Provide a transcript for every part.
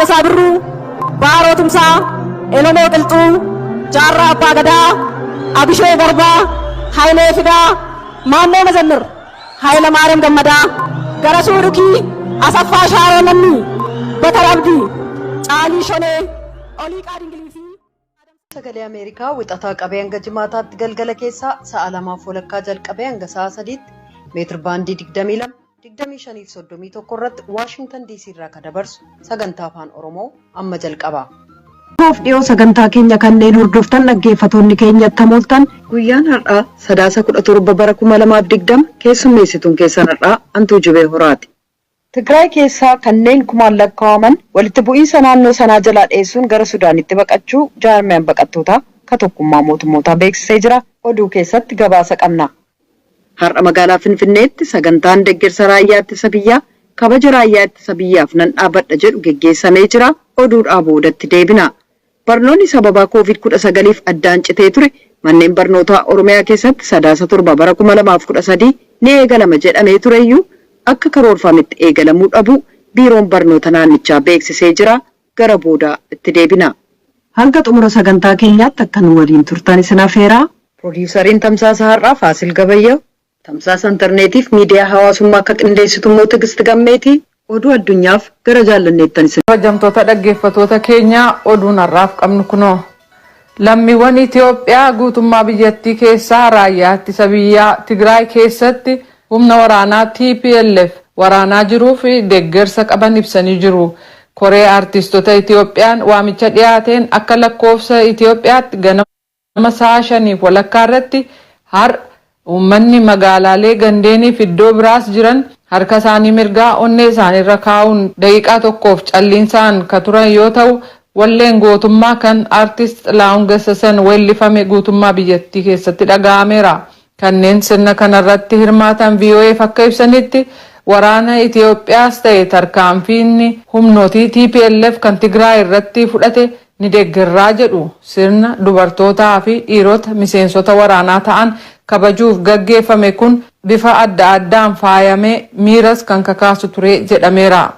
Taaddasaa Birruu, Baaroo Tumsaa, Elemoo Qilxuu, Jaarraa Abbaa Gadaa, Abishee Garbaa, Hayilee Fidaa, Maammoo Mazammir, Hayilamaariyaam Gammadaa, Garasuu Dhukii, Asaffaa Shaaroo Lammii, Batar Abdii, Caalii Shonee, Oliiqaa Dingilii fi Sagalee Ameerikaa wixataa qabee hanga jimaataatti galgala keessaa sa'a lamaaf walakkaa jalqabee hanga sa'a sadiitti meetir baandii 22 25 fi 31 irratti Waashingtan DC irraa kan dabarsu sagantaa afaan Oromoo amma jalqaba. Fagoof dhiyoo sagantaa keenya kanneen hordoftan dhaggeeffatoonni keenya tamooltan guyyaan har'aa Sadaasa 17 bara 2020 keessummeessituun keessan har'aa Antuu Jibee Horaati. Tigraay keessaa kanneen kumaan lakkaa'aman walitti bu'iinsa naannoo sanaa jalaa dheessuun gara Sudaanitti baqachuu jaarmiyaan baqattootaa ka tokkummaa mootummootaa beeksisee jira. Oduu keessatti gabaasa qabna. Har'a magaalaa Finfinneetti sagantaan deggersa raayyaa ittisa biyyaa kabaja raayyaa ittisa biyyaaf nan dhaabadha jedhu geggeessamee jira. Oduudhaa boodatti deebina. Barnoonni sababaa Covid 19f addaan citee ture manneen barnootaa Oromiyaa keessatti Sadaasa 7 bara 2013 ni eegalama jedhamee tureyyuu akka karoorfametti eegalamuu dhabuu Biiroon Barnoota naannichaa beeksisee jira. Gara boodaa itti deebina. Hanga xumura sagantaa keenyaatti akka nu waliin turtan isin afeeraa. Pirodiwusariin tamsaasa har'aa Faasil Gabayyahu, tamsaasa intarneetiif miidiyaa hawaasummaa akka qindeessitu immoo Tigist Gammeeti. Oduu addunyaaf gara Jaallanneettan isin. Kabajamtoota dhaggeeffatoota keenyaa oduun har'aaf qabnu kunoo. Lammiiwwan Itiyoophiyaa guutummaa biyyattii keessaa raayyaa ittisa biyyaa Tigraay keessatti humna waraanaa tplf waraanaa jiruuf deggersa qaban ibsanii jiru. Koree Aartiistota Itiyoophiyaan waamicha dhiyaateen akka lakkoofsa Itiyoophiyaatti ganama sa'a shaniif walakkaa irratti har'a uummanni magaalaalee gandeeniif iddoo biraas jiran harka isaanii mirgaa onnee isaaniirra kaa'uun daqiiqaa tokkoof calliinsaan ka turan yoo ta'u walleen gootummaa kan Aartist Xilaahun Gassasen weellifame guutummaa biyyattii keessatti dhaga'ameera. Kanneen sirna kanarratti hirmaatan VOAf akka ibsanitti, waraana Itiyoophiyaas ta'e tarkaanfii inni humnootii tplf kan Tigraay irratti fudhate ni deggerraa jedhu. Sirna dubartootaa fi dhiirota miseensota waraanaa ta'an kabajuuf gaggeeffame kun bifa adda addaan faayamee miiras kan kakaasu ture jedhameera.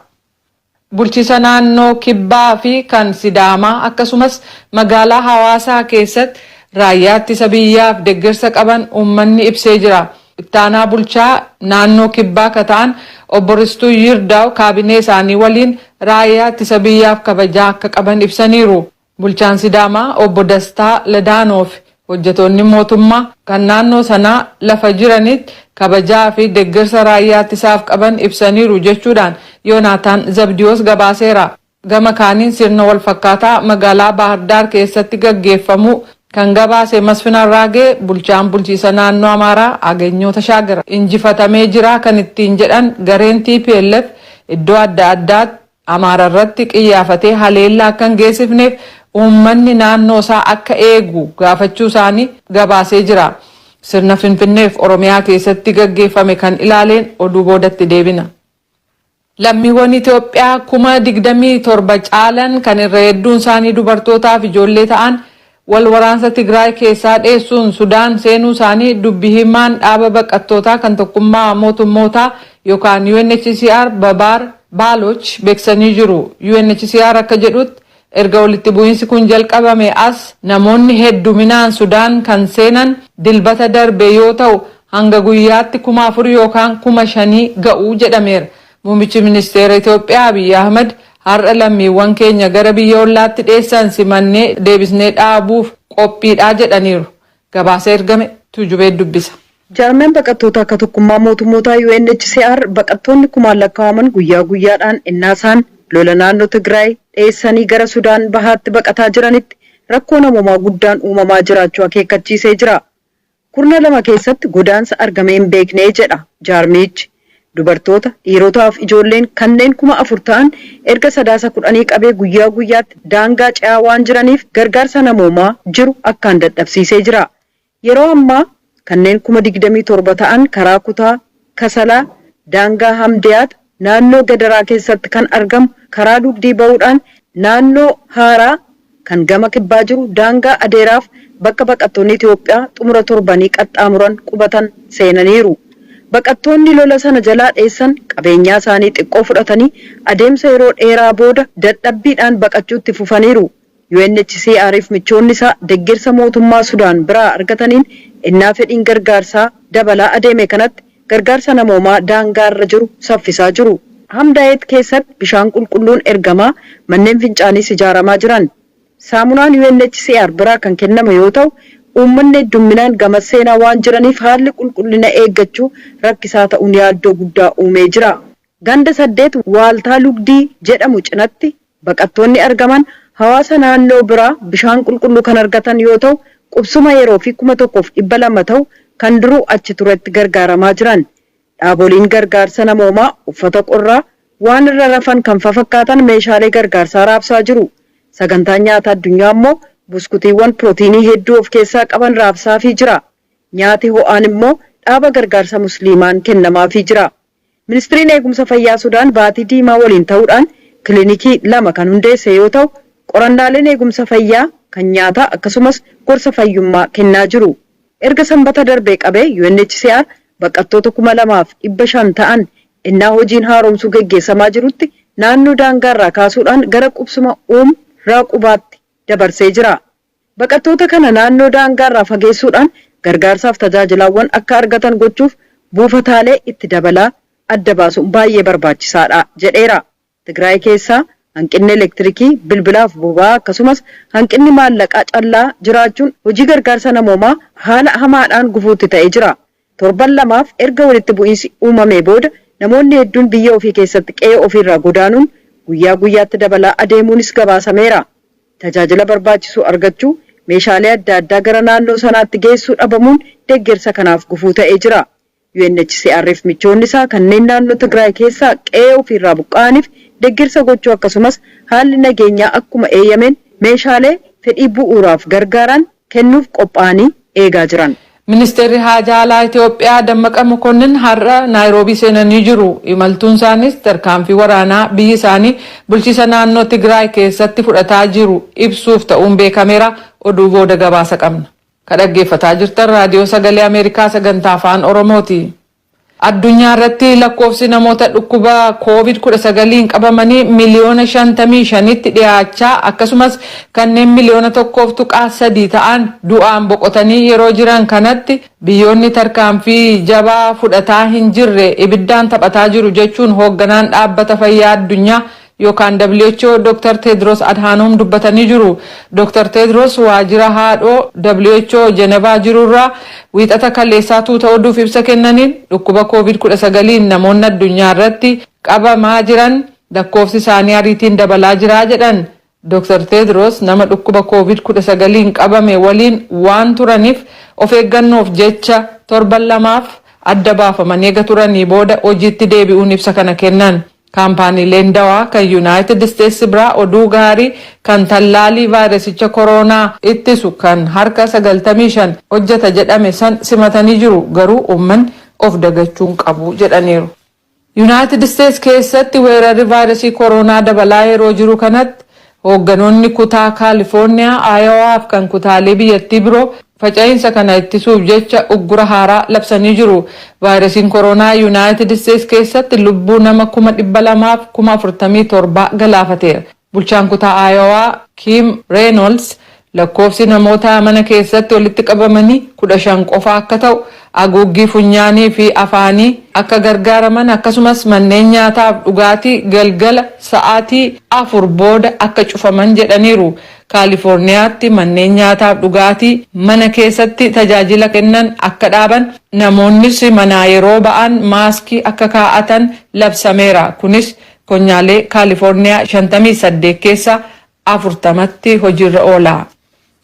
Bulchiisa naannoo Kibbaa fi kan Sidaamaa akkasumas magaalaa Hawaasaa keessatti raayyaa ittisa biyyaaf deggersa qaban uummanni ibsee jira. Ittaanaa bulchaa naannoo Kibbaa ka ta'an obbo Ristuu Yirdaaw kaabinee isaanii waliin raayyaa ittisa biyyaaf kabajaa akka qaban ibsaniiru. Bulchaan Sidaamaa obbo Dastaa Ledaanoo fi hojjetoonni mootummaa kan naannoo sanaa lafa jiranitti kabajaa fi deggersa raayyaa ittisaaf qaban ibsaniiru jechuu dhaan Yoonaataan Zabdiyoos gabaaseera. Gama kaaniin sirna wal fakkaataa magaalaa Baahirdaar keessatti gaggeeffamuu kan gabaase Masfin Arraagee bulchaan bulchiisa naannoo Amaaraa Agenyoo Tashaagar injifatamee jira kan ittiin jedhan gareen tplf iddoo adda addaatti Amaara irratti qiyyaafatee haleellaa akka hin geessifneef uummanni naannoo isaa akka eegu gaafachuu isaanii gabaasee jira. Sirna Finfinneef Oromiyaa keessatti gaggeeffame kan ilaaleen oduu boodatti deebina. Lammiiwwan Itoophiyaa 27,000 caalan kan irra hedduun isaanii dubartootaa fi ijoollee ta'an wal waraansa Tigraay keessaa dheessuun Sudaan seenuu isaanii dubbi himaan dhaaba baqattootaa kan tokkummaa mootummootaa yokaan UNHCR Babaar Baaloch beeksisanii jiru. UNHCR akka jedhutti erga walitti bu'iinsi kun jalqabame as namoonni hedduminaan Sudaan kan seenan Dilbata darbe yoo ta'u hanga guyyaatti 4,000 yookaan 5,000 ga'u jedhameera. Muummichi ministeera Itoophiyaa Abiy Ahmad har'a lammiiwwan keenya gara biyya ollaatti dheessan simannee deebisnee dhaabuuf qophiidha jedhaniiru. Gabaasa ergame Tuujubee dubbisa. Jaarmiyaan baqattootaa ka tokkummaa mootummootaa UNHCR baqattoonni kumaan lakkaa'aman guyyaa guyyaadhaan ennaa isaan lola naannoo Tigraay dheessanii gara Sudaan bahaatti baqataa jiranitti rakkoo namoomaa guddaan uumamaa jiraachuu akeekkachiisee jira. Kurna lama keessatti godaansa argamee hin beekne jedha jaarmiyichi. Dubartoota, dhiirotaa fi ijoolleen kanneen 4,000 ta'an erga Sadaasa kudhanii qabee guyyaa guyyaatti daangaa ce'aa waan jiraniif gargaarsa namoomaa jiru akkaan dadhabsiisee jira. Yeroo ammaa kanneen 27,000 ta'an karaa kutaa Kasalaa daangaa Hamdiyaat naannoo Gadaraa keessatti kan argamu karaa dugdii ba'uudhaan naannoo Haaraa kan gama kibbaa jiru daangaa Adeeraaf bakka baqattoonni Itiyoophiyaa xumura torbanii qaxxaamuran qubatan seenaniiru. Baqattoonni lola sana jalaa dheessan qabeenyaa isaanii xiqqoo fudhatanii adeemsa yeroo dheeraa booda dadhabbiidhaan baqachuutti fufaniiru. UNHCRf michoonni isaa deggersa mootummaa Sudaan biraa argataniin ennaa fedhiin gargaarsaa dabalaa adeeme kanatti gargaarsa namoomaa daangaarra jiru saffisaa jiru. Hamdaayet keessatti bishaan qulqulluun ergamaa, manneen fincaaniis ijaaramaa jiran. Saamunaan UNHCR biraa kan kenname yoo ta'u, uummanni heddumminaan gamas seenaa waan jiraniif haalli qulqullina eeggachuu rakkisaa ta'uun yaaddoo guddaa uumee jira. Ganda 8 waaltaa Lugdii jedhamu cinatti baqattoonni argaman hawaasa naannoo biraa bishaan qulqulluu kan argatan yoo ta'u, qubsuma yeroofii 1,200 ta'u kan duruu achi turetti gargaaramaa jiran. Dhaaboliin gargaarsa namoomaa uffata qorraa, waan irra rafan kan fafakkaatan meeshaalee gargaarsaa raabsaa jiru. Sagantaan nyaata addunyaa immoo buskutiiwwan pirootiinii hedduu of keessaa qaban raabsaafii jira. Nyaati ho'aan immoo dhaaba gargaarsa Musliimaan kennamaafii jira. Ministiriin eegumsa fayyaa Sudaan Baatii Diimaa waliin ta'uudhaan kilinikii lama kan hundeesse yoo ta'u, qorannaaleen eegumsa fayyaa, kan nyaataa akkasumas gorsa fayyummaa kennaa jiru. Erga Sanbata darbee qabee UNHCR baqattoota 2,500 ta'an ennaa hojiin haaromsuu geggeessamaa jirutti naannoo daangaa irraa kaasuudhaan gara qubsuma Um Raaqubaatti dabarsee jira. Baqattoota kana naannoo daangaa irraa fageessuudhaan gargaarsaaf tajaajilaawwan akka argatan gochuuf buufataalee itti dabalaa adda baasuun baay'ee barbaachisaadha jedheera. Tigraay keessaa hanqinni elektirikii, bilbilaaf boba'aa akkasumas hanqinni maallaqaa callaa jiraachuun hojii gargaarsa namoomaa haala hamaadhaan gufuutti ta'ee jira. Torban lamaaf erga walitti bu'iinsi uumamee booda namoonni hedduun biyya ofii keessatti qe'ee ofiirraa godaanuun guyyaa guyyaatti dabalaa adeemuunis gabaasameera. Tajaajila barbaachisu argachuu, meeshaalee adda addaa gara naannoo sanaatti geessuu dhabamuun deggersa kanaaf gufuu ta'ee jira. UNHCRf michoonni isaa kanneen naannoo Tigraay keessaa qe'ee ofiirraa buqqa'aniif deggersa gochuu akkasumas haalli nageenyaa akkuma eeyyameen meeshaalee fedhii bu'uuraaf gargaaran kennuuf qophaa'anii eegaa jiran. Ministeerri Haajaa Alaa Itoophiyaa Dammaqa Mokonnin har'a Naayiroobii seenanii jiru. Imaltuun isaaniis tarkaanfii waraanaa biyyi isaanii bulchiisa naannoo Tigraay keessatti fudhataa jiru ibsuuf ta'uun beekameera. Oduu booda gabaasa qabna. Ka dhaggeeffataa jirtan Raadiyoo Sagalee Ameerikaa sagantaa Afaan Oromooti. Addunyaa irratti lakkoofsi namoota dhukkuba Covid 19n qabamanii miliyoona 55tti dhiyaachaa akkasumas kanneen miliyoona 1.3 ta'an du'aan boqotanii yeroo jiran kanatti biyyoonni tarkaanfii jabaa fudhataa hin jirre ibiddaan taphataa jiru jechuun hoogganaan dhaabbata fayyaa addunyaa yookaan WHO Dr. Tedros Adhanom dubbatanii jiru. Dr. Tedros waajjira haadhoo WHO Jenevaa jirurraa Wiixata kaleessaa tuuta oduuf ibsa kennaniin dhukkuba COVID-19n namoonni addunyaa irratti qabamaa jiran lakkoofsi isaanii ariitiin dabalaa jira jedhan. Dr. Tedros nama dhukkuba COVID-19n qabame waliin waan turaniif of eeggannoof jecha torban lamaaf adda baafamanii eega turanii booda hojiitti deebi'uun ibsa kana kennan. Kaampaaniileen dawaa kan Yunaayitid Isteetsi biraa oduu gaarii kan tallaalii vaayirasicha koroonaa ittisu kan harka 95 hojjeta jedhame san simatanii jiru, garuu uummanni of dagachuu hin qabu jedhaniiru. Yunaayitid Isteets keessatti weerarri vaayirasii koroonaa dabalaa yeroo jiru kanatti hoogganoonni kutaa Kaalifoorniyaa, Ayowaa fi kan kutaalee biyyattii biroo faca'iinsa kana ittisuuf jecha uggura haaraa labsanii jiru. Vaayirasiin koronaa Yunaayitid Isteets keessatti lubbuu nama 247,000 galaafateera. Bulchaan kutaa Ayowaa Kim Reynolds lakkoofsi namoota mana keessatti walitti qabamanii 15 qofa akka ta'u, haguuggii funyaanii fi afaanii akka gargaaraman akkasumas manneen nyaataaf dhugaatii galgala sa'aatii 4 booda akka cufaman jedhaniiru. Kaalifoorniyaatti manneen nyaataaf dhugaatii mana keessatti tajaajila kennan akka dhaaban, namoonnis manaa yeroo ba'an maaskii akka kaa'atan labsameera. Kunis konyaalee Kaalifoorniyaa 58 keessaa 40tti hojiirra oola.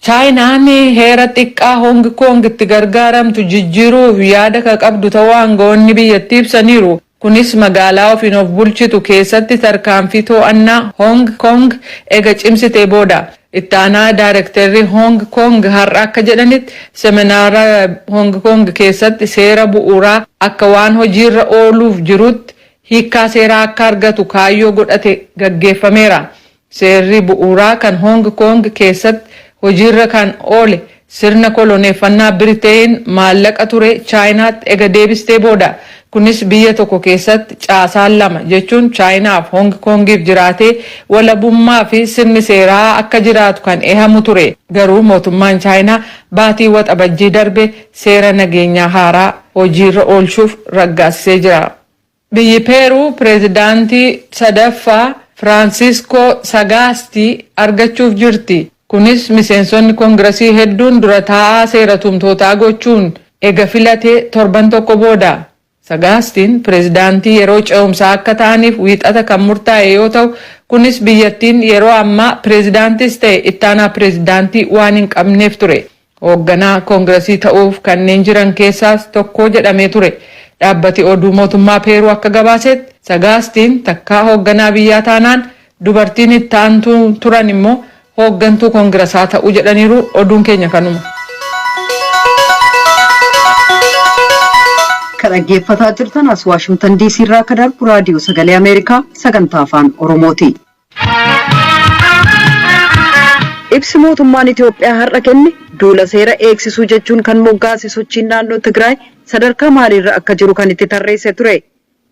Chaayinaan heera xiqqaa Hong Kong itti gargaaramtu jijjiiruuf yaada ka qabdu ta'uu aangawoonni biyyattii ibsaniiru. Kunis magaalaa ofiin of bulchitu keessatti tarkaanfii to'annaa Hong Kong ega cimsitee booda. Itti aanaa daarektarri Hong Kong har'a akka jedhanitti seminaara Hong Kong keessatti seera bu'uuraa akka waan hojiirra ooluuf jirutti hiikkaa seeraa akka argatu kaayyoo godhate gaggeeffameera. Seerri bu'uuraa kan Hong Kong keessatti hojiirra kan oole sirna koloneeffannaa Biriteen maallaqa ture Chaayinaatti ega deebistee booda. Kunis biyya tokko keessatti caasaan lama jechuun Chaayinaaf Hong Kongiif jiraatee walabummaa fi sirni seeraa akka jiraatu kan eehamu ture. Garuu mootummaan Chaayinaa baatii Waxabajjii darbe seera nageenyaa haaraa hojiirra oolchuuf raggaasisee jira. Biyyi Peeruu pireezidaantii sadaffaa Firaansiskoo Sagaastii argachuuf jirti. Kunis miseensonni koongirasii hedduun dura taa'aa seera tumtootaa gochuun ega filatee torban tokko booda. Sagaastiin pireezidaantii yeroo ce'umsaa akka ta'aniif Wiixata kan murtaa'e yoo ta'u, kunis biyyattiin yeroo ammaa pireezidaantis ta'e ittaanaa pireezidaantii waan hin qabneef ture. Hoogganaa koongirasii ta'uuf kanneen jiran keessaas tokko jedhamee ture. Dhaabbati oduu mootummaa Peeruu akka gabaasetti, Sagaastiin takkaa hoogganaa biyyaa taanaan dubartiin itti aantuu turan immoo hooggantuu koongirasaa ta'uu jedhaniiru. Oduun keenya kanuma. Kan dhaggeeffataa jirtan as Waashingtan DC irraa akka darbu Raadiyoo Sagalee Ameerikaa sagantaa Afaan Oromooti. Ibsi mootummaan Itoophiyaa har'a kenne duula seera eegsisuu jechuun kan moggaase sochiin naannoo Tigraay sadarkaa maaliirra akka jiru kan itti tarreesse ture.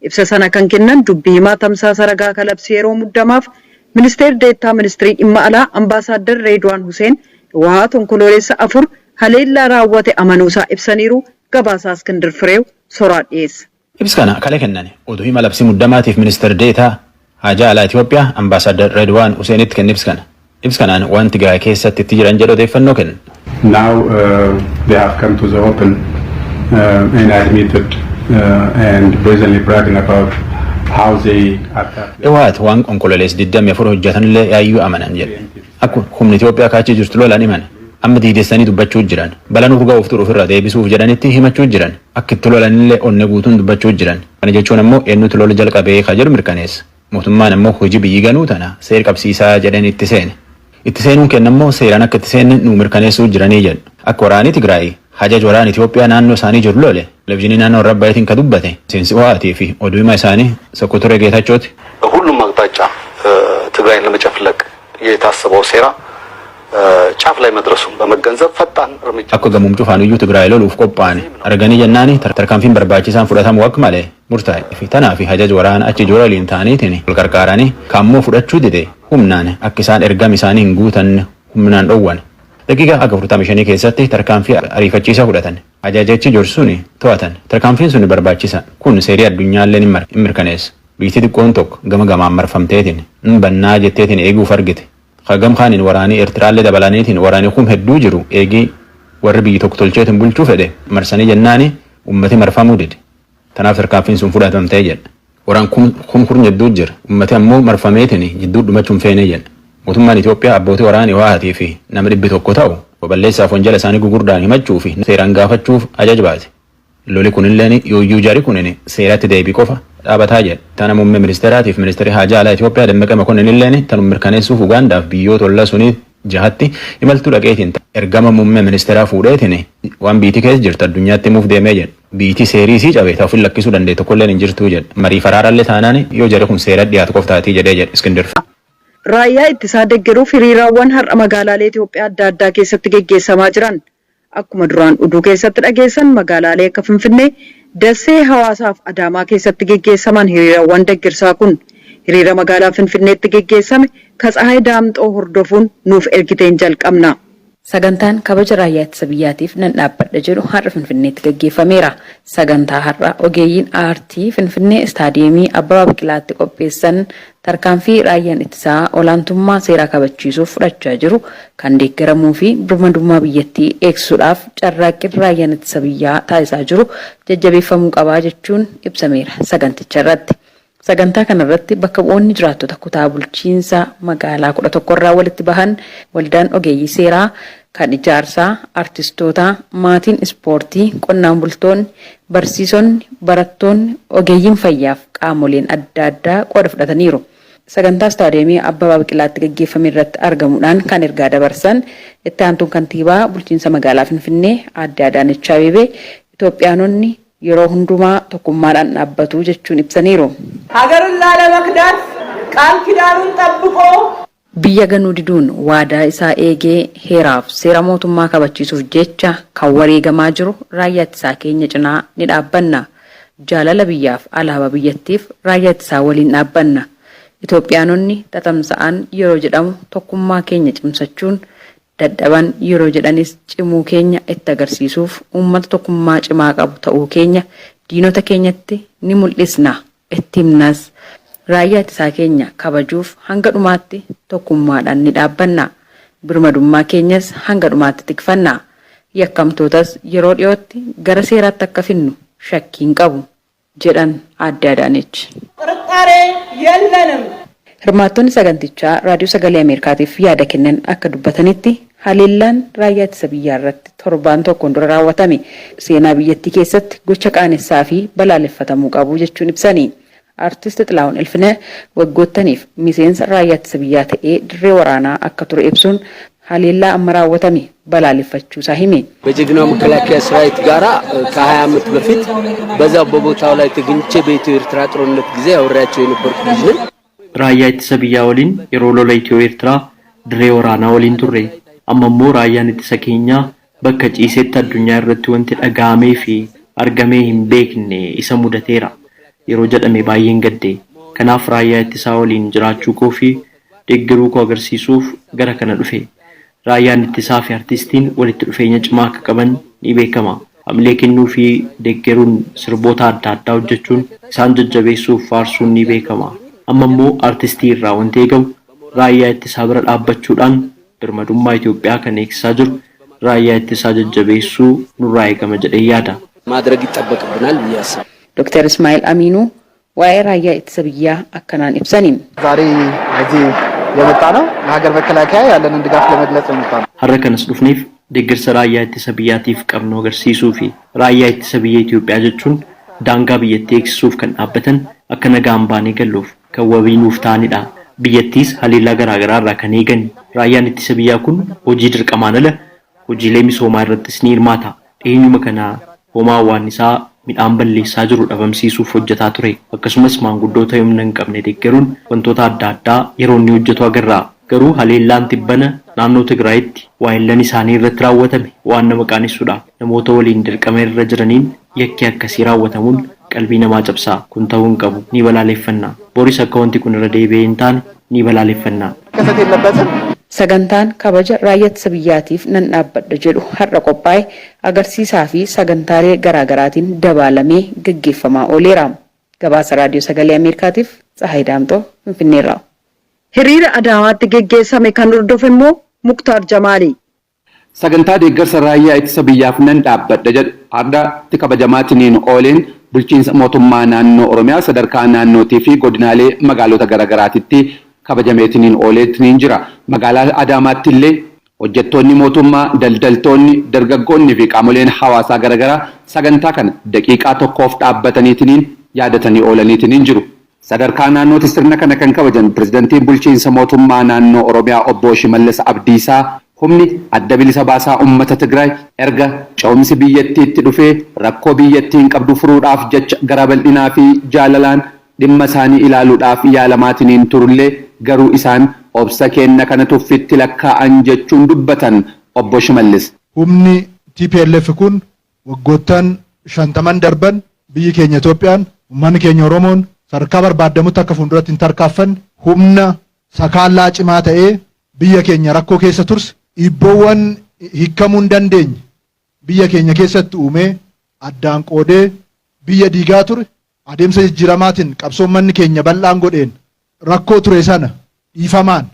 Ibsa sana kan kennan dubbii himaa tamsaasa ragaa kalabsii yeroo muddamaaf ministeer deettaa ministirii dhimma alaa Ambaasaaddar Reedwaan Huseen ህወሓat Onkoloolessa 4 haleellaa raawwate amanuusaa ibsaniiru. Gabaasaa Iskindir Fireew soraa dhiyeessa. Ibsa kana kale kennan oduu hima labsii muddamaatiif ministeer deetaa haajaa alaa Itoophiyaa Ambaasaaddar Redwaan Huseenitti kenne ibsa kana. Ibsa kanaan waan Tigraay keessatti itti jiran jedhu odeeffannoo kenna. Now they have come to the open and admitted and brazenly bragging about how they attacked. Dhiwaat waan Onkololeessa 24 hojjetanillee yaayyuu amanan jedhe. Akka humni Itoophiyaa kaachii jirtu lolaan himan. Amma diidessanii dubbachuu jiran. Balaan urgaa'uuf turu ofirraa deebisuuf jedhanitti himachuu jiran. Akka itti lolanillee onne guutuun dubbachuu jiran. Kana jechuun ammoo eenyutu lola jalqabee ka jedhu mirkaneessa. Mootummaan ammoo hojii biyyi ganuu tana seera qabsiisaa jedhan itti seene. Itti seenuun kennammoo seeraan akka itti seenne nu mirkaneessuu jiranii jedhu. Akka waraanii Tigraay hajaj waraana Itoophiyaa naannoo isaanii jiru lole televezyiinii naannoo Rabbaaytiin ka dubbate seensi ho'aatii fi oduu hima isaanii Sokkotoree Geetachooti. በሁሉም አቅጣጫ ትግራይን ለመጨፍለቅ የታሰበው ሴራ ጫፍ ላይ መድረሱን በመገንዘብ ፈጣን እርምጃ Akka gamuum cufaanuyyuu Tigraay loluuf qophaa'an arganii jennaani tarkaanfiin barbaachisaan fudhatamu akka malee murtaa'e. Tanaaf hajaj waraana achi jiru waliin ta'aniitiin wal qarqaaranii kaammoo fudhachuu dide humnaan akka isaan ergama isaanii hin guutanne humnaan dhowwan. Daqiiqaa akka 45 keessatti tarkaanfii ariifachiisaa fudhatan. Ajajachi jiru suni to'atan. Tarkaanfiin sun barbaachisa. Kun seerii addunyaallee hin mirkaneessa. Biyyi xiqqoon tokko gama gamaan marfamteetiin hin bannaa jetteetiin eeguuf argite. Hagam kaaniin waraanii Eertiraallee dabalaniitiin waraanii kum hedduu jiru eegii warri biyyi tokko tolcheetiin bulchuu fedhe marsanii jennaani ummati marfamuu dide. Tanaaf tarkaanfiin sun fudhatamtee jedha. Waraan kum kurnya hedduu jira. Ummati ammoo marfameetiin jidduu dhumachuun feenee jedha. Mootummaan Itoophiyaa abbootii waraanii Hiwaatii fi nama 100 ta'u baballeessaaf wanjala isaanii gugurdaan himachuu fi seeraan gaafachuuf ajaja baase. Loli kunilleen yooyyuu jari kunin seeratti deebii qofa dhaabataa jedha. Tana muummee ministeeraatiif ministeerri haajaa alaa Itoophiyaa Dammaqee Mokonnin illeen tanuma mirkaneessuuf Ugaandaaf biyyoota ollaa sunii jahatti imaltuu dhaqeetiin ergama muummee ministeeraa fuudheetiin waan biitii keessa jirtu addunyaatti himuuf deemee jedha. Biitii seerii isii cabe ta'uuf lakkisuu dandeettu tokkolleen hin jirtuu jedha. Marii faraarallee taanaan yoo jari kun seera dhiyaatu qofa taatii jedhee jedha Iskindir. Raayyaa ittisaa deggeruuf hiriiraawwan har'a magaalaalee Itoophiyaa adda addaa keessatti geggeessamaa jiran. Akkuma duraan oduu keessatti dhageessan magaalaalee akka Finfinnee, Dasee, Hawaasaaf Adaamaa keessatti geggeessaman hiriiraawwan deggersaa kun. Hiriira magaalaa Finfinneetti geggeessame Katsahaay Daamxoo hordofuun nuuf ergiteen jalqabna. Sagantaan kabaja raayyaa ittisa biyyaatiif nan dhaabbadha jedhu har'a Finfinneetti gaggeeffameera. Sagantaa har'a ogeeyyiin aartii Finfinnee istaadiyeemii Abbabaa Biqilaatti qopheessan tarkaanfii raayyaan ittisaa olaantummaa seeraa kabachiisuuf fudhachaa jiru kan deeggaramuu fi birmadummaa biyyattii eegsisuudhaaf carraaqqiin raayyaan ittisa biyyaa taasisaa jiru jajjabeeffamuu qabaa jechuun ibsameera saganticha irratti. Sagantaa kanarratti bakka bu'oonni jiraattota kutaa bulchiinsa magaalaa 11 irraa walitti bahan, waldaan ogeeyyii seeraa, kan ijaarsaa, artistoota, maatiin ispoortii, qonnaan bultoonni, barsiisonni, barattoonni, ogeeyyiin fayyaaf qaamoleen adda addaa qooda fudhataniiru. Sagantaa istaadiyeemii Abbabaa Biqilaatti gaggeeffame irratti argamuudhaan kan ergaa dabarsan itti aantuun kantiibaa bulchiinsa magaalaa Finfinnee Aadde Adaanech Abeebee Itoophiyaanonni yeroo hundumaa tokkummaadhaan dhaabbatu jechuun ibsaniiru. ሀገርን ላለመክዳት ቃል ኪዳኑን ጠብቆ Biyya ganuu diduun waadaa isaa eegee heeraaf seera mootummaa kabachiisuuf jecha kan wareegamaa jiru raayyaa ittisaa keenya cinaa ni dhaabbanna. Jaalala biyyaaf alaabaa biyyattiif raayyaa ittisaa waliin dhaabbanna. Itoophiyaanonni tatamsa'an yeroo jedhamu tokkummaa keenya cimsachuun, dadhaban yeroo jedhanis cimuu keenya itti agarsiisuuf uummata tokkummaa cimaa qabu ta'uu keenya diinota keenyatti ni mul'isna, itti himnas. Raayyaa ittisaa keenya kabajuuf hanga dhumaatti tokkummaadhaan ni dhaabbanna. Birmadummaa keenyas hanga dhumaatti tikfanna. Yakkamtootas yeroo dhiyootti gara seeraatti akka fidnu shakkii hin qabu, jedhan Aadde Adaanech. ጥርጣሬ የለንም። Hirmaattonni sagantichaa Raadiyoo Sagalee Ameerikaatiif yaada kennan akka dubbatanitti, haleellaan raayyaa ittisa biyyaa irratti torbaan tokkoon dura raawwatame seenaa biyyattii keessatti gocha qaanessaa fi balaaleffatamuu qabu jechuun ibsani. Artist Xilaahun Ilfinee waggoottaniif miseensa raayyaa ittisa biyyaa ta'ee dirree waraanaa akka ture ibsuun haleellaa amma raawwatame balaaleffachuusaa hime. በጀግናው መከላከያ ሰራዊት ጋራ ከ20 ዓመት በፊት በዛው በቦታው ላይ ተገኝቼ በኢትዮ ኤርትራ ጦርነት ጊዜ አብሬያቸው የነበርኩ ልጅ ነኝ። Raayyaa ittisa biyyaa waliin yeroo lola Itiyoo Eertiraa dirree waraanaa waliin turre. Amma immoo raayyaan ittisa keenyaa bakka ciisetti addunyaa irratti wanti dhaga'amee fi argamee hin beekne isa mudateera yeroo jedhame baay'een gadde. Kanaaf raayyaa ittisaa waliin jiraachuu koo fi deeggaruu koo agarsiisuuf gara kana dhufe. Raayyaan ittisaa fi artistiin walitti dhufeenya cimaa akka qaban ni beekama. Hamilee kennuu fi deeggaruun sirboota adda addaa hojjechuun isaan jajjabeessuuf faarsuun ni beekama. Amma immoo artistii irraa wanti eegamu raayyaa ittisaa bira dhaabbachuudhaan birmadummaa Itoophiyaa kan eegsisaa jiru raayyaa ittisaa jajjabeessuu nurraa eegama jedhee yaada. ማድረግ ይጠበቅብናል ብዬ አስባለሁ። Dr. Ismaa'eel Amiinuu waa'ee raayyaa ittisa biyyaa akkanaan ibsani. ዛሬ እዚህ የመጣነው ለሀገር መከላከያ ያለንን ድጋፍ ለመግለጽ ነው የመጣነው። Har'a kanas dhufneef deeggarsa raayyaa ittisa biyyaatiif qabnu agarsiisuu fi raayyaa ittisa biyya Itoophiyaa jechuun daangaa biyyattii eegsisuuf kan dhaabbatan akka nagaan baanee galluuf kan wabii nuuf ta'anidha. Biyyattiis haleellaa garaagaraa irraa kan eegan. Raayyaan ittisa biyyaa kun hojii dirqamaan ala hojiilee misoomaa irrattis ni hirmaata. Dhiyeenyuma kana hoomaa hawwaannisaa midhaan balleessaa jiru dhabamsiisuuf hojjetaa ture. Akkasumas maanguddoota humna hin qabne deeggaruun wantoota adda addaa yeroo inni hojjetu agarra. Garuu haleellaan tibbana naannoo Tigraayitti waayillan isaanii irratti raawwatame waan nama qaanessudha. Namoota waliin dirqama irra jiraniin yakki akkasii raawwatamuun qalbii namaa cabsa. Kun ta'uu hin qabu. Ni balaaleffanna. Boris akka wanti kun irra deebi'ee hin taane ni balaaleffanna. መከሰት የለበትም። Sagantaan kabaja raayyaa ittisa biyyaatiif nan dhaabbadha jedhu har'a qophaa'e agarsiisaa fi sagantaalee garaagaraatiin dabaalamee gaggeeffamaa ooleera. Gabaasa Raadiyoo Sagalee Ameerikaatiif Tsahaay Daamxoo Finfinneerraa. Hiriira Adaamaatti geggeessame kan hordofe immoo Muktaar Jamaali. Sagantaa deeggarsa raayyaa ittisa biyyaaf nan dhaabbadha jedhu har'aatti kabajamaatiniin ooleen bulchiinsa mootummaa naannoo Oromiyaa sadarkaa naannootii fi godinaalee magaalota garaagaraatitti kabajameetiniin ooleetiniin jira. Magaalaa Adaamaatti illee hojjettoonni mootummaa, daldaltoonni, dargaggoonni fi qaamoleen hawaasaa garaagaraa sagantaa kana daqiiqaa tokkoof dhaabbataniitiniin yaadatanii oolaniitiniin jiru. Sadarkaa naannootti sirna kana kan kabajan pirezidantiin bulchiinsa mootummaa naannoo Oromiyaa obbo Shimallis Abdiisaa, humni adda bilisa baasaa uummata Tigraay erga ce'umsi biyyattiitti dhufee rakkoo biyyattiin qabdu furuudhaaf jecha gara bal'inaa fi jaalalaan dhimma isaanii ilaaluudhaaf yaalamaatiniin turullee, garuu isaan obsa kenna kana tuffitti lakkaa'an jechuun dubbatan obbo Shimallis. Humni TPLF kun waggoottan 50n darban biyyi keenya Itoophiyaan, uummanni keenya Oromoon sadarkaa barbaadamutti akka fuulduratti hin tarkaanfanne humna sakaallaa cimaa ta'ee biyya keenya rakkoo keessa turse, dhiibboowwan hiikamuu hin dandeenye biyya keenya keessatti uumee addaan qoodee biyya diigaa ture. Adeemsa jijjiiramaatiin qabsoon manni keenya bal'aan godheen rakkoo ture sana dhiifamaan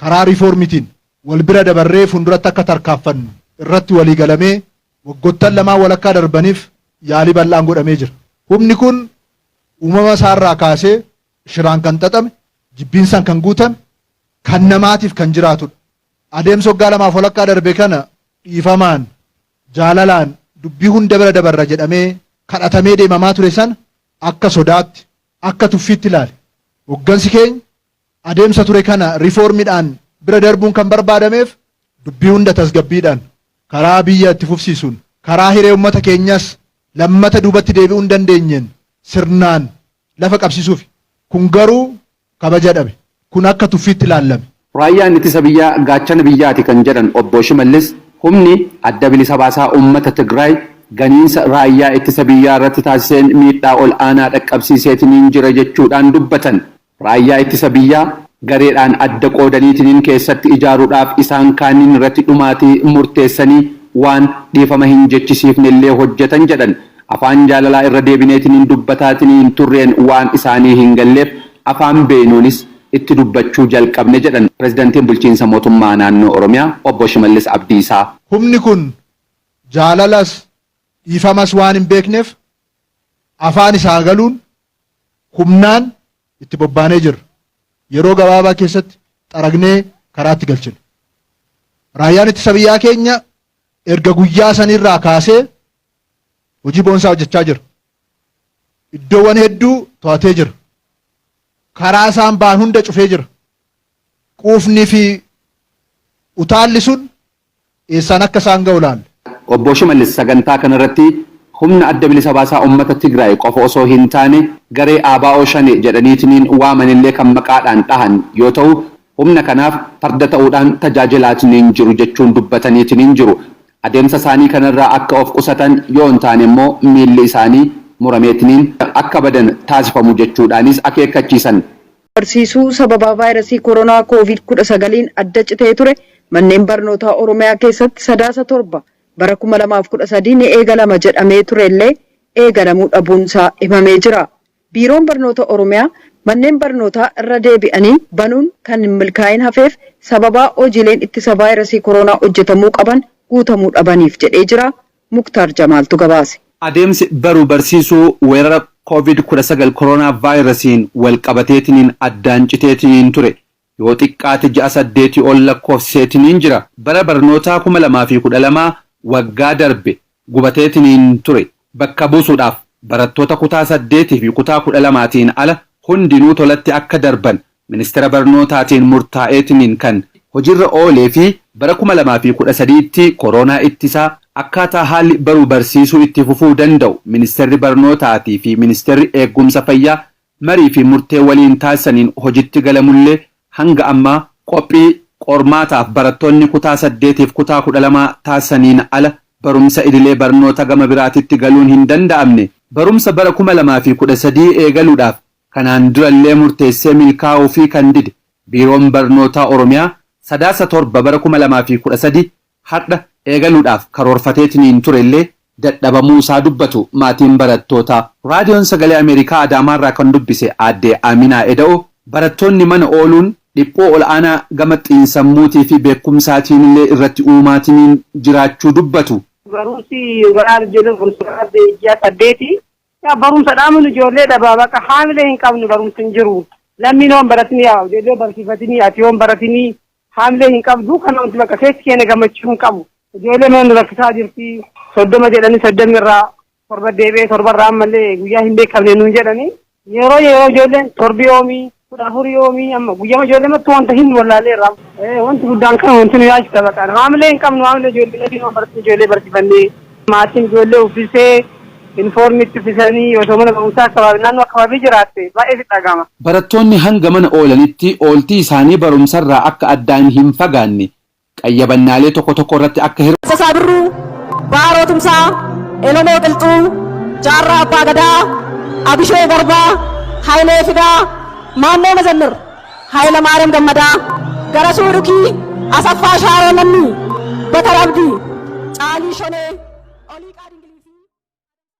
karaa riifoormitiin wal bira dabarree fuulduratti akka tarkaanfannu irratti walii galamee waggoottan lamaan walakkaa darbaniif yaalii bal'aan godhamee jira. Humni kun uumama isaarraa kaasee shiraan kan xaxame, jibbiinsaan kan guutame, kan namaatiif kan jiraatudha. Adeemsa waggaa lamaaf walakkaa darbe kana dhiifamaan, jaalalaan dubbii hunda bira dabarra jedhamee kadhatamee deemamaa ture sana akka sodaatti, akka tuffiitti ilaale. Hoggansi keenya adeemsa ture kana riifoormiidhaan bira darbuun kan barbaadameef dubbii hunda tasgabbiidhaan karaa biyya itti fufsiisuun, karaa hiree uummata keenyas lammata duubatti deebi'uu hin dandeenyeen sirnaan lafa qabsiisuuf. Kun garuu kabaja dhabe. Kun akka tuffiitti ilaallame. Raayyaan ittisa biyyaa gaachana biyyaati kan jedhan obbo Shimallis, humni adda bilisa baasaa uummata Tigraay ganiinsa raayyaa ittisa biyyaa irratti taasiseen miidhaa ol aanaa dhaqqabsiiseetiniin jira jechuudhaan dubbatan. Raayyaa ittisa biyyaa gareedhaan adda qoodaniitiniin keessatti ijaaruudhaaf isaan kaaniin irratti dhumaatii murteessanii waan dhiifama hin jechisiifne illee hojjetan jedhan. Afaan jaalalaa irra deebineetiniin dubbataatiniin turreen waan isaanii hin galleef afaan beeynuunis itti dubbachuu jalqabne jedhan Pireezidantiin Bulchiinsa Mootummaa Naannoo Oromiyaa Obbo Shimallis Abdiisaa. Humni kun jaalalas dhiifamas waan hin beekneef afaan isaa galuun humnaan itti bobbaanee jirra. Yeroo gabaabaa keessatti xaragnee karaatti galchine. Raayyaan ittisa biyyaa keenya erga guyyaa sanirraa kaasee hojii boonsaa hojjechaa jira. Iddoowwan hedduu to'atee jira. Karaa isaan ba'an hunda cufee jira. Quufni fi utaalli sun eessaan akka isaan ga'u laalle. Obbo Shimallis sagantaa kanarratti humna Adda Bilisa Baasaa Uummata Tigraay qofa osoo hin taane garee ABO Shanee jedhaniitiniin waamanillee kan maqaadhaan dhahan yoo ta'u, humna kanaaf farda ta'uudhaan tajaajilaatiniin jiru jechuun dubbataniitiniin jiru. Adeemsa isaanii kanarraa akka of qusatan yoo hin taane immoo miilli isaanii murameetiniin akka badan taasifamu jechuudhaanis akeekkachiisan. Barsiisuu sababaa vaayirasii koronaa Kooviid 19n adda citee ture manneen barnootaa Oromiyaa keessatti Sadaasa 7 bara 2013 ni eegalama jedhamee ture illee eegalamuu dhabuun isaa himamee jira. Biiroon Barnoota Oromiyaa manneen barnootaa irra deebi'anii banuun kan hin milkaa'in hafeef sababaa hojiileen ittisa vaayirasii koronaa hojjetamuu qaban guutamuu dhabaniif jedhee jira. Muktaar Jamaaltu gabaase. Adeemsi baruu barsiisuu weerara Covid 19 Koronaavaayirasiin walqabateetiniin addaan citeetiniin ture yoo xiqqaate ji'a saddeetii ol lakkoofsiseetiniin jira. Bara barnootaa 2012 waggaa darbe gubateetiniin ture bakka buusuudhaaf barattoota kutaa 8 fi kutaa 12tiin ala hundinuu tolatti akka darban Ministeera Barnootaatiin murtaa'eetiniin kan hojirra oolee fi bara 2013tti koroonaa ittisaa akkaataa haalli baruu barsiisuu itti fufuu danda'u Ministeerri Barnootaatii fi Ministeerri Eeggumsa Fayyaa marii fi murtee waliin taasisaniin hojitti galamullee hanga ammaa qophii qormaataaf barattoonni kutaa 8 fi kutaa 12 taasisaniin ala barumsa idilee barnoota gama biraatitti galuun hin danda'amne. Barumsa bara 2013 eegaluudhaaf kanaan durallee murteessee milkaa'uufii kan dide Biiroon Barnootaa Oromiyaa Sadaasa 7 bara 2013 hardha eegaluudhaaf karoorfateetiniin turellee dadhabamuu isaa dubbatu maatiin barattootaa. Raadiyoon Sagalee Ameerikaa Adaamaarraa kan dubbise Aadde Aaminaa Eda'oo barattoonni mana ooluun dhiphuu ol'aanaa gama xiinsammuutii fi beekkumsaatiinillee irratti uumaatiniin jiraachuu dubbatu. Barumsi baraa ijoolleen barumsa baratte ji'a saddeeti. Yaa barumsa dhaamun ijoollee dhabaa baqa haamilee hin qabnu barumsi hin jiru. Lammiin hoon baratini yaa ijoollee barsiifatini ati hoon baratini haamilee hin qabdu kana wanti bakka keessi keenya gammachuu hin qabu. Ijoollee mana nu rakkisaa jirti. 30 jedhanii 30 irraa 7 deebi'ee 7 irraa ammallee guyyaa hin beekamne nuun jedhanii. Yeroo yeroo ijoolleen torbi yoomii 14 yoomii amma guyyama ijoollee mattu wanta hin wallaallee irraa. Wanti guddaan kana wanti nu yaachisa baqa. Haamilee hin qabnu haamilee ijoollee lammiin hoon baratini ijoollee barsiifannee. Maatiin ijoollee uffisee Yuunifoormiitti uffisanii osoo mana barumsaa akkabaabee naannoo akkabaabee jiraatte baay'ee sitti dhaga'ama. Barattoonni hanga mana oolanitti ooltii isaanii barumsarraa akka addaan hin fagaanne qayyabannaalee tokko tokko irratti akka hir. Tasasaa Birruu, Baaroo Tumsaa, Elemoo Qilxuu, Jaarraa Abbaa Gadaa, Abishee Garbaa, Hayilee Fidaa, Maammoo Mazammir, Hayilamaariyaam Gammadaa, Garasuu Dhukii, Asaffaa Shaaroo Lammii, Batar Abdii, Caalii Shonee.